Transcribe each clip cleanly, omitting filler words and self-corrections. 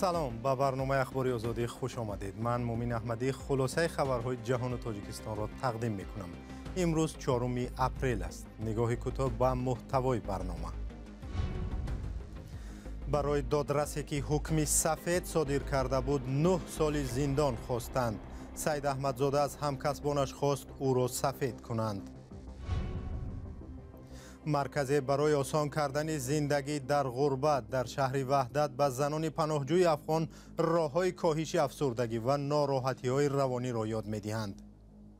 Салом, ба барномаи Ахбори Озодӣ хуш омадед. Ман Мумин Аҳмадӣ хулосаи хабарҳои ҷаҳону Тоҷикистонро тақдим мекунам. Имрӯз 4 апрел аст. Нигоҳи кӯтоҳ ба муҳтавои барнома. Барои додрасе ки ҳукми сафед содир карда буд, 9 соли зиндон хостанд. Саид Аҳмадзода аз ҳамкасбонаш хост ӯро сафед кунанд. Марказе барои осон кардани зиндагӣ дар ғурбат дар шаҳри Ваҳдат ба занони паноҳҷӯи афғон роҳҳои коҳиши афсурдагӣ ва нороҳатиҳои равониро ёд медиҳанд.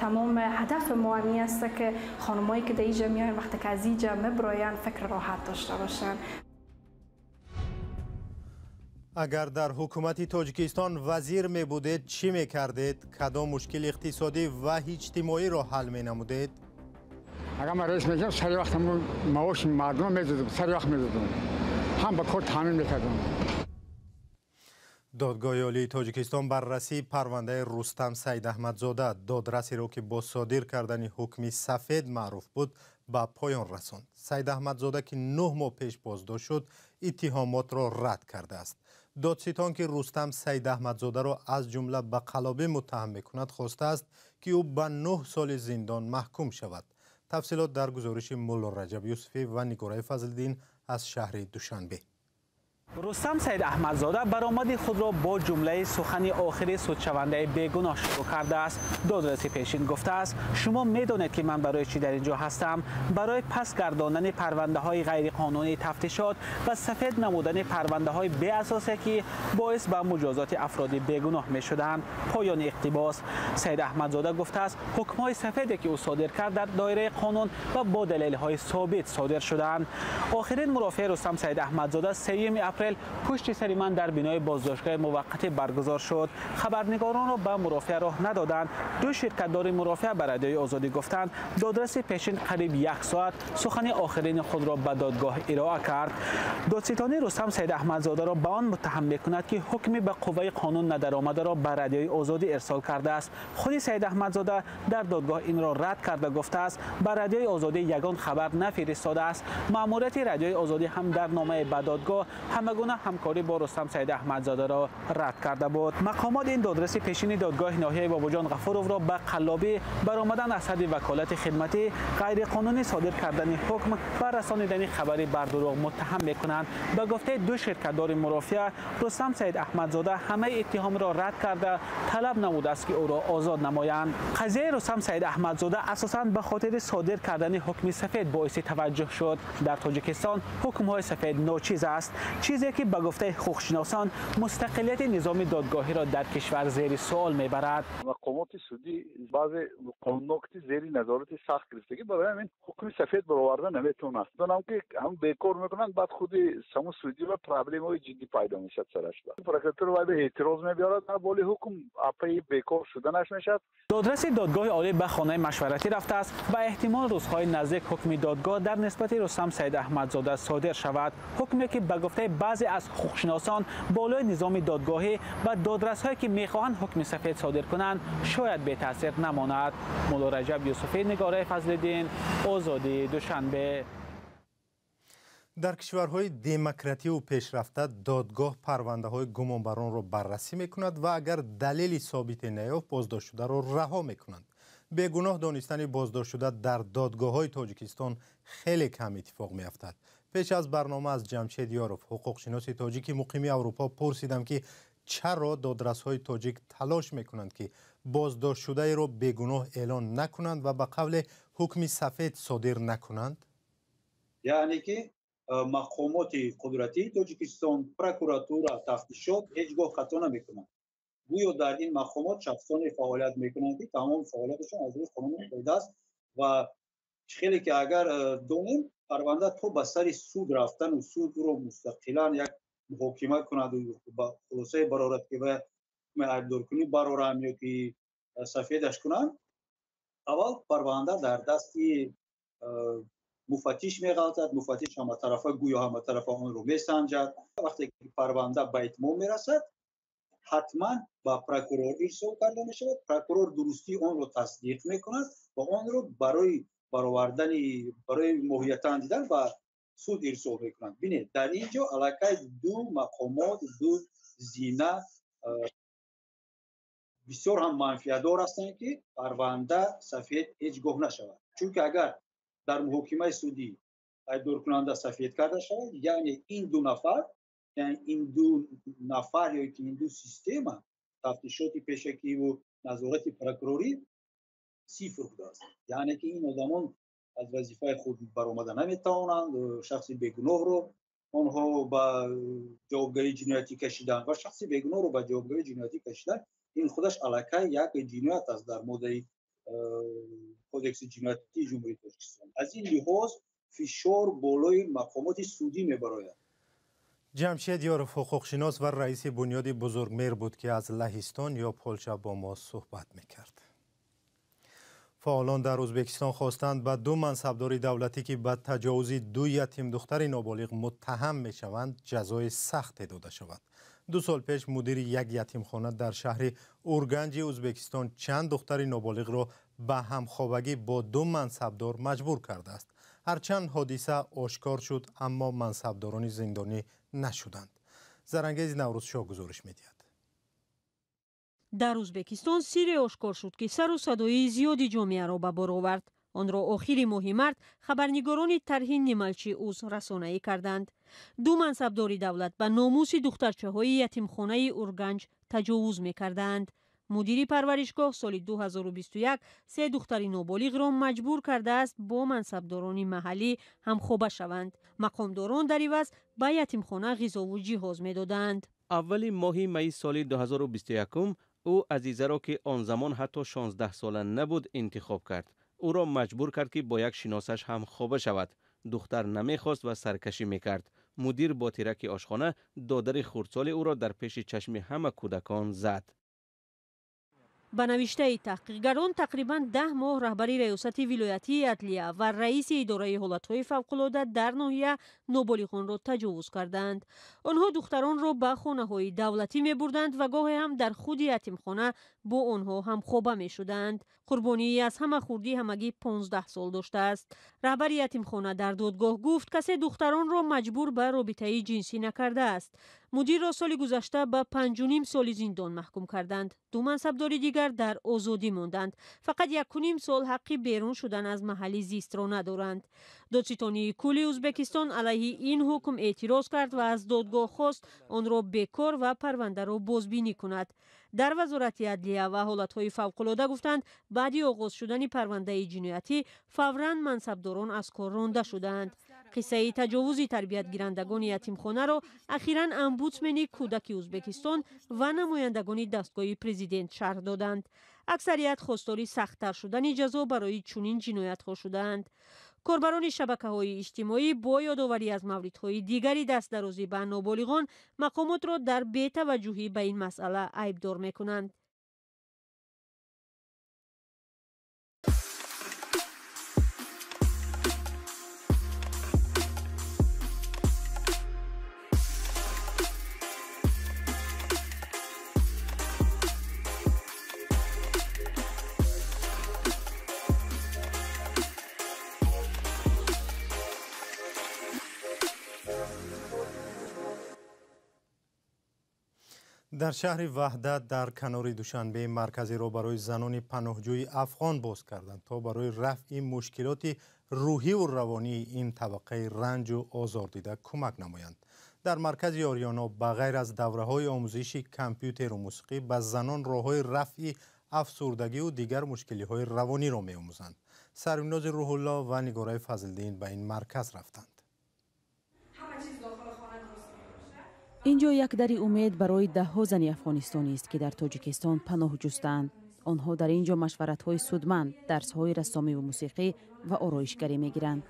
تمام هدف ما همی است که خانمایی که در اینجا میاین وقتی که از اینجا میبراین فکر راحت داشته باشن. Агар дар ҳукумати Тоҷикистон вазир мебудед, чӣ мекардед? Кадом мушкили иқтисодӣ ва иҷтимоиро ҳал менамудед? Агар ман раис мешудам, сари вақт маоши мардумро медодам, сари вақт медодам, ҳам ба кор таъмин мекардам. Додгоҳи Олии Тоҷикистон баррасии парвандаи Рустам Саидаҳмадзода, додрасеро ки бо содир кардани ҳукми сафед маъруф буд, ба поён расонд. Саидаҳмадзода, ки 9 моҳ пеш боздошт шуд, иттиҳомотро рад кардааст. Додситон, ки Рустам Саидаҳмадзодаро аз ҷумла ба қалобӣ муттаҳам мекунад, хостааст, ки ӯ ба 9 соли зиндон маҳкум шавад. Тафсилот дар гузориши Мулло Раҷаб Юсуфӣ ва Нигораи Фазлиддин аз шаҳри Душанбе. Рустам Саид Аҳмадзода баромади худро бо ҷумлаи сухани охири судшавандаи бегуноҳ шурӯъ кардааст. Додраси пешин гуфтааст: шумо медонед, ки ман барои чӣ дар ин ҷо ҳастам? Барои пас гардондани парвандаҳои ғайриқонунии тафтишот ва сафед намудани парвандаҳои беасосе, ки боис ба муҷозоти афроди бегуноҳ мешуданд. Поёни иқтибос. Саид Аҳмадзода гуфтааст, ҳукмҳои сафеде, ки ӯ содир кард, дар доираи қонун ва бо далелҳои собит содир шуданд. Охирин мурофиаи Рустам Саид Аҳмадзода 3 апрел пушти сари ман дар бинои боздоштгоҳи муваққатӣ баргузор шуд. Хабарнигоронро ба мурофиа роҳ надоданд. Ду ширкатдори мурофиа ба Радиои Озодӣ гуфтанд, додраси пешин қариб як соат сухани охирини худро ба додгоҳ ироа кард. Додситонии Рустам Саид Аҳмадзодаро ба он муттаҳам мекунад, ки ҳукми ба қувваи қонун надаромадаро ба Радиои Озодӣ ирсол кардааст. Худи Саид Аҳмадзода дар додгоҳ инро рад карда гуфтааст, ба Радиои Озодӣ ягон хабар нафиристодааст. Маъмурияти Радиои Озодӣ ҳам дар номаи ба додгоҳ ҳамагуна ҳамкорӣ бо Рустам Саид Аҳмадзодаро рад карда буд. Мақомот ин додраси пешини додгоҳи ноҳияи Бобоҷон Ғафуровро ба қаллобӣ, баромадан аз ҳадди ваколати хидматӣ, ғайриқонунӣ содир кардани ҳукм ва расонидани хабари бардурӯғ муттаҳам мекунанд. Ба гуфтаи ду ширкатдори мурофиа, Рустам Саид Аҳмадзода ҳамаи иттиҳомро рад карда, талаб намудааст, ки ӯро озод намоянд. Қазияи Рустам Саид Аҳмадзода асосан ба хотири содир кардани ҳукми сафед боиси таваҷҷӯҳ шуд. Дар Тоҷикистон ҳукмҳои сафед ночиз аст, чизе ки ба гуфтаи ҳуқуқшиносон мустақилияти низоми додгоҳиро дар кишвар зери суол мебарад. Мақомоти судӣ баъзе қонунҳо зери назорати сахт гирифтагӣ, барои ҳамин ҳукми сафед бароварда наметавонад. Донам ки ҳам бекор мекунанд, баъд худи саму судӣ ва проблемаҳои ҷиддӣ пайдо мешавад сараш. Прокуратура вай ба эътироз мебиёрад, боли ҳукм апаи бекор шуданаш мешавад. Додраси додгоҳи олӣ ба хонаи машваратӣ рафтааст ва эҳтимол рӯзҳои наздик ҳукми додгоҳ дар нисбати Рустам Саид Аҳмадзода содир шавад. Ҳукме ки ба гуфтаи баъзе аз ҳуқуқшиносон болои низоми додгоҳӣ ва додрасҳое ки мехоҳанд ҳукми сафед содир кунанд, шояд бетаъсир намонад. Мулло Раҷаб Юсуфӣ, Нигораи Фазлиддин, Озодӣ, Душанбе. Дар кишварҳои демокративу пешрафта додгоҳ парвандаҳои гумонбаронро баррасӣ мекунад ва агар далели собите наёфт, боздоштшударо раҳо мекунанд. Бегуноҳ донистани боздоштшуда дар додгоҳҳои Тоҷикистон хеле кам иттифоқ меафтад. Пеш аз барнома аз Ҷамшед Ёров, ҳуқуқшиноси тоҷики муқими Аврупо, пурсидам, ки чаро додрасҳои тоҷик талош мекунанд, ки боздоштшудаеро бегуноҳ эълон накунанд ва ба қавле ҳукми сафед содир накунанд? Яъне ки мақомоти қудратии Тоҷикистон, прокуратура, тафтишот ҳеҷ гоҳ хато намекунанд. Гӯё дар ин мақомот шахсоне фаъолият мекунанд, ки тамоми фаъолияташон аз рӯи қонуни қоида аст ва хеле ки агар донем, парванда то ба сари суд рафтану суд ӯро мустақилан як муҳокима кунаду хулосае барорад, ки ва айбдоркунӣ барорам ё ки сафедаш кунанд, аввал парванда дар дасти муфаттиш меғалтад. Муфаттиш ҳаматарафа, гӯё ҳаматарафа онро месанҷад. Вақте ки парванда ба итмом мерасад, ҳатман ба прокурор ирсол карда мешавад. Прокурор дурустии онро тасдиқ мекунад ва онро барои баровардани, барои моҳиятан дидан ба суд ирсол мекунанд. Бинед, дар ин ҷо аллакай ду мақомот, ду зина бисёр ҳам манфиатдор ҳастанд, ки парванда сафед ҳеҷ гоҳ нашавад. Чунки агар дар муҳокимаи судӣ айбдоркунанда сафед карда шавад, яъне ин ду нафар, яъне ин ду нафар ё ки ин ду система, тафтишоти пешакиву назорати прокурорӣ, сифр будааст. Яъне ки ин одамон аз вазифаи худ баромада наметавонанд, шахси бегуноҳро онҳо ба ҷавобгарии ҷиноятӣ кашиданд ва шахси бегуноҳро ба ҷавобгарии ҷиноятӣ кашидан ин худаш аллакай як ҷиноят аст дар моддаи кодекси ҷиноятии Ҷумҳурии Тоҷикистон. Аз ин лиҳоз фишор болои мақомоти судӣ мебарояд. Ҷамшед Ёров ҳуқуқшинос ва раиси бунёди Бузургмеҳр буд, ки аз Лаҳистон ё Полша бо мо суҳбат мекард. Фаъолон дар Ӯзбекистон хостанд ба ду мансабдори давлатӣ, ки ба таҷовузи ду ятимдухтари ноболиғ муттаҳам мешаванд, ҷазои сахте дода шавад. 2 сол пеш мудири як ятимхона дар шаҳри Урганҷи Ӯзбекистон чанд духтари ноболиғро ба ҳамхобагӣ бо ду мансабдор маҷбур кардааст. Ҳарчанд ҳодиса ошкор шуд, аммо мансабдорони зиндонӣ нашуданд. Зарангези Наврӯзшоҳ гузориш медиҳад. Дар Ӯзбекистон сирре ошкор шуд, ки сару садои зиёди ҷомеаро ба бор овард. Онро охири моҳи март хабарнигорони тарҳи Нималчи Уз расонаӣ карданд. Ду мансабдори давлат ба номуси духтарчаҳои ятимхонаи Урганҷ таҷовуз мекардаанд. Мудири парваришгоҳ соли 2021 се духтари ноболиғро маҷбур кардааст бо мансабдорони маҳаллӣ ҳамхоба шаванд. Мақомдорон дар иваз ба ятимхона ғизову ҷиҳоз медоданд. Аввали моҳи майи соли 2021 ӯ Азизаро, ки он замон ҳатто 16 сола набуд, интихоб кард. Ӯро маҷбур кард, ки бо як шиносаш ҳамхоба шавад. Духтар намехост ва саркашӣ мекард. Мудир бо тираки ошхона додари хурдсоли ӯро дар пеши чашми ҳама кӯдакон зад. Ба навиштаи таҳқиқгарон, тақрибан 10 моҳ раҳбари раёсати вилоятии адлия ва раиси идораи ҳолатҳои фавқулода дар ноҳия ноболиғонро таҷовуз кардаанд. Онҳо духтаронро ба хонаҳои давлатӣ мебурданд ва гоҳе ҳам дар худи ятимхона бо онҳо ҳамхоба мешуданд. Қурбонии аз ҳама хурдӣ ҳамагӣ 15 сол доштааст. Раҳбари ятимхона дар додгоҳ гуфт, касе духтаронро маҷбур ба робитаи ҷинсӣ накардааст. Мудирро соли гузашта ба 5,5 соли зиндон маҳкум карданд. Ду мансабдори дигар дар озодӣ монданд. Фақат 1,5 сол ҳаққи берун шудан аз маҳалли зистро надоранд. Додситонии кулли Ӯзбекистон алайҳи ин ҳукм эътироз кард ва аз додгоҳ хост онро бекор ва парвандаро бозбинӣ кунад. Дар вазорати адлия ва ҳолатҳои фавқулода гуфтанд, баъди оғоз шудани парвандаи ҷиноятӣ фавран мансабдорон аз кор ронда шудаанд. Қиссаи таҷовузи тарбиятгирандагони ятимхонаро ахиран омбудсмени кӯдаки Ӯзбекистон ва намояндагони дастгоҳи президент шарҳ доданд. Аксарият хостори сахттар шудани ҷазо барои чунин ҷиноятҳо шудаанд. Корбарони шабакаҳои иҷтимоӣ бо ёдоварӣ аз мавридҳои дигари дастдарозӣ ба ноболиғон мақомотро дар бетаваҷҷӯҳӣ ба ин масъала айбдор мекунанд. Дар шаҳри Ваҳдат дар канори Душанбе марказиро барои занони паноҳҷӯи афғон боз карданд, то барои рафъи мушкилоти рӯҳиву равонии ин табақаи ранҷу озордида кӯмак намоянд. Дар маркази Ориёно ба ғайр аз давраҳои омӯзиши компютеру мусиқӣ ба занон роҳҳои рафъи афсурдагиву дигар мушкилиҳои равониро меомӯзанд. Сарвинози Рӯҳулло ва Нигораи Фазлиддин ба ин марказ рафтанд. Инҷо як дари умед барои даҳҳо зани афғонистонист, ки дар Тоҷикистон паноҳ ҷустаанд. Онҳо дар ин ҷо машваратҳои судманд, дарсҳои рассомиву мусиқӣ ва ороишгарӣ мегиранд.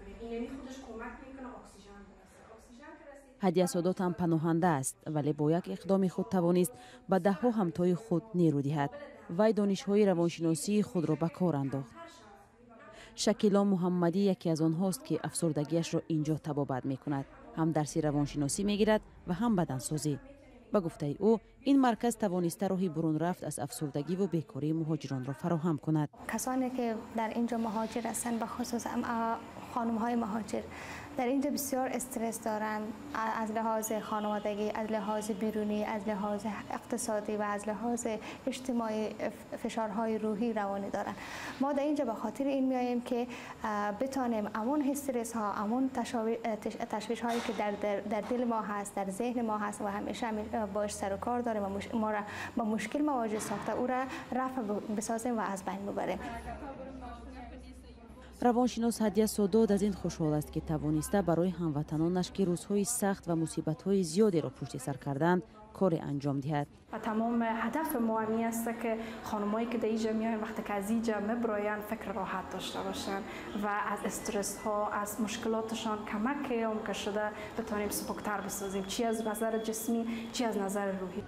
Ҳадия Содот ҳам паноҳанда аст, вале бо як иқдоми худ тавонист ба даҳҳо ҳамтои худ нерӯ диҳад. Вай донишҳои равоншиносии худро ба кор андохт. Шакило Муҳаммадӣ яке аз онҳост, ки афсурдагиашро ин ҷо табобат мекунад. Ҳам дарси равоншиносӣ мегирад ва ҳам бадансозӣ. Ба гуфтаи ӯ, ин марказ тавониста роҳи бурунрафт аз афсурдагиву бекории муҳоҷиронро фароҳам кунад. Касоне ки дар инҷо муҳоҷир ҳастанд, ба хусус خانم‌های مهاجر در اینجا بسیار استرس دارند، از لحاظ خانوادگی، از لحاظ بیرونی، از لحاظ اقتصادی و از لحاظ اجتماعی فشارهای روحی روانی دارند. ما در اینجا به خاطر این میاییم که بتانیم امون استرس ها، امون تشویش هایی که در دل ما هست، در ذهن ما هست و همیشه باش سر و کار داریم و ما را با مشکل مواجه ساخته، او را رفع بسازیم و از بین ببریم. Равоншинос Ҳадия Содод аз ин хушҳол аст, ки тавониста барои ҳамватанонаш, ки рӯзҳои сахт ва мусибатҳои зиёдеро пушти сар карданд, коре анҷом диҳад. و تمام هدف ما همی است که خانمایی که در اینجا میاین وقتی که از اینجا میبراین فکر راحت داشته باشن و از استرس ها، از مشکلاتشان کمک هم که شده بتانیم سبکتر بسازیم، چی از نظر جسمی چی از نظر روحی.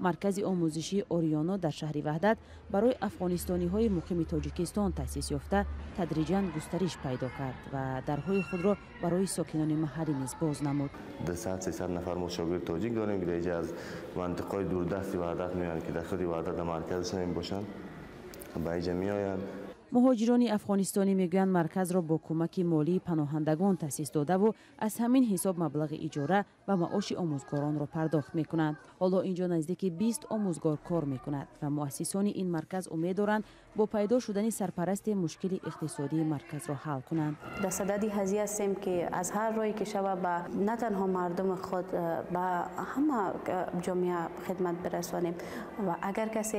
Маркази омӯзишии Ориёно дар шаҳри Ваҳдат барои афғонистониҳои муқими Тоҷикистон таъсис ёфта, тадриҷан густариш пайдо кард ва дарҳои худро барои сокинони маҳаллӣ низ боз намуд. 200-300 нафар мо шогирд тоҷик дорем, ки дар аз мантиқаҳои дурдасти Ваҳдат меоянд, ки дар худи Ваҳдат дар марказаш намебошанд, ба инҷа меоянд. Муҳоҷирони афғонистонӣ мегӯянд, марказро бо кӯмаки молии паноҳандагон таъсис додаву аз ҳамин ҳисоб маблағи иҷора ва маоши омӯзгоронро пардохт мекунанд. Ҳоло инҷо наздики 20 омӯзгор кор мекунад ва муассисони ин марказ умед доранд, бо пайдо шудани сарпарасти мушкили иқтисодии марказро ҳал кунанд. Дар садади ҳазӣ ҳастем, ки аз ҳар роҳе ки шава ба на танҳо мардуми худ, ба ҳама ҷомеа хидмат бирасонем ва агар касе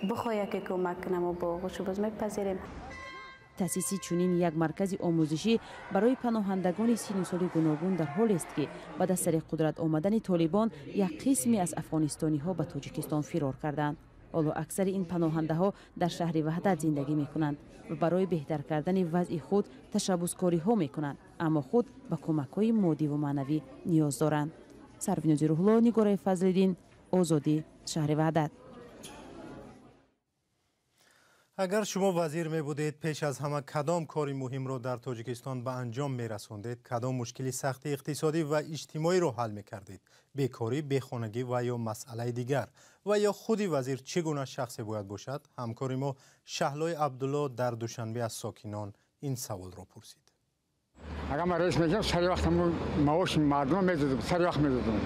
бихоҳад ки кӯмак кунад, мо бо оғӯши боз мепазирем. Таъсиси чунин як маркази омӯзишӣ барои паноҳандагони сину соли гуногун дар ҳолест, ки баъд аз сари қудрат омадани Толибон як қисме аз афғонистониҳо ба Тоҷикистон фирор карданд. Ҳоло аксари ин паноҳандаҳо дар шаҳри Ваҳдат зиндагӣ мекунанд ва барои беҳтар кардани вазъи худ ташаббускориҳо мекунанд, аммо худ ба кӯмакҳои моддиву маънавӣ ниёз доранд. Сарвинози Рӯҳулло, Нигораи Фазлиддин, Озодӣ, шаҳри Ваҳдат. Агар шумо вазир мебудед, пеш аз ҳама кадом кори муҳимро дар Тоҷикистон ба анҷом мерасондед? Кадом мушкили сахти иқтисодӣ ва иҷтимоиро ҳал мекардед? Бекорӣ, бехонагӣ ва ё масъалаи дигар? Ва ё худи вазир чӣ гуна шахсе бояд бошад? Ҳамкори мо Шаҳлои Абдулло дар Душанбе аз сокинон ин саволро пурсид. Агар ман раис мешудам, сари вақт маоши мардумро медодам, сари вақт медодам,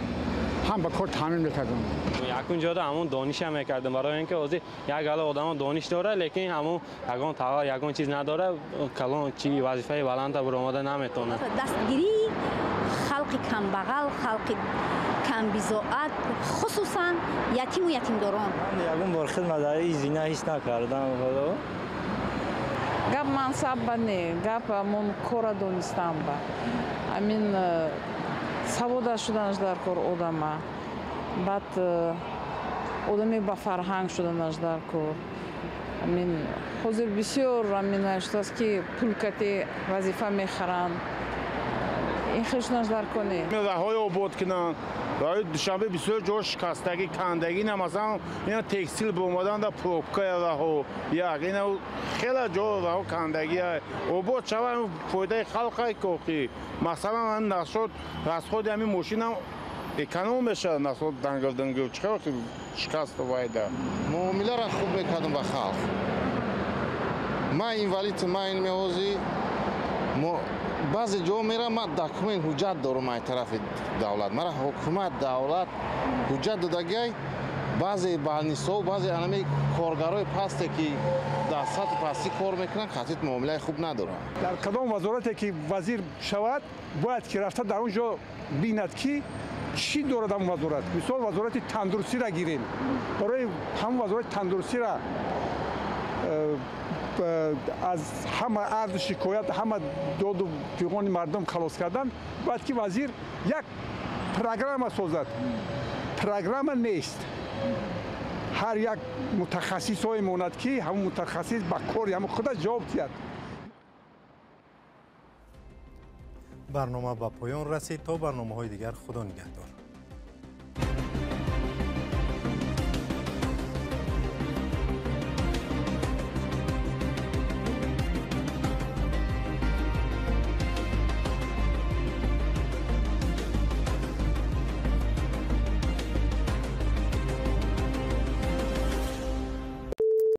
ҳам ба кор таъмин мекардам. Якун ҷода ҳамон дониша мекардам, барои ин ки ҳозир як гала одамо дониш дора, лекин ҳамон ягон товар, ягон чиз надора, калон чи вазифаи баланда баромада наметавонад. Дастгирии халқи камбағал, халқи камбизоат, хусусан ятиму ятимдорон. Ягон бор хидмат дар ин зина ҳис накардам. Гап мансаб ба не, гап ҳамон кора донистан ба. Ҳамин савода шуданаш дар кор одама, баъд одаме ба фарҳанг шуданаш дар кор. Амин ҳозир бисёр амин шудааст, ки пулкати вазифа мехаранд, ин хел шуданаш дар кор не. Роҳҳои обод кунанд, роҳи Душанбе бисёр ҷо шикастагӣ, кандагӣ, ина масалан ина текстил биомадан да пробка роҳҳо як ина хеле ҷо роҳҳо кандагӣ обод шавад, фоидаи халқай кофӣ. Масалан насод расходи ҳамин мошинам эконом мешавад, насод дангил дангил чӣ шикаст вайда. Муомиларо хуб мекардам ба халқ. Ман инвалид, ман ин меҳозӣ баъзе ҷо мерам, ман документ ҳуҷҷат дорам аз тарафи давлат, мара ҳукумат давлат ҳуҷҷат додагиай. Баъзе балнисҳо, баъзе анами коргарои пасте, ки дар сатҳи пастӣ кор мекунанд, қатъи муомилаи хуб надоранд. Дар кадом вазорате ки вазир шавад, бояд ки рафта дар он ҷо бинад, ки чӣ дорад ҳамон вазорат. Мисол, вазорати тандурустиро гирем, барои ҳамон вазорати тандурустиро аз ҳама арзу шикоят, ҳама доду фиғони мардум халос кардан, бояд ки вазир як программа созад. Программа нест. Ҳар як мутахассисҳое монад, ки ҳамон мутахассис ба кори ҳамон худаш ҷавоб диҳад. Барнома ба поён расид. То барномаҳои дигар, Худо нигаҳдор.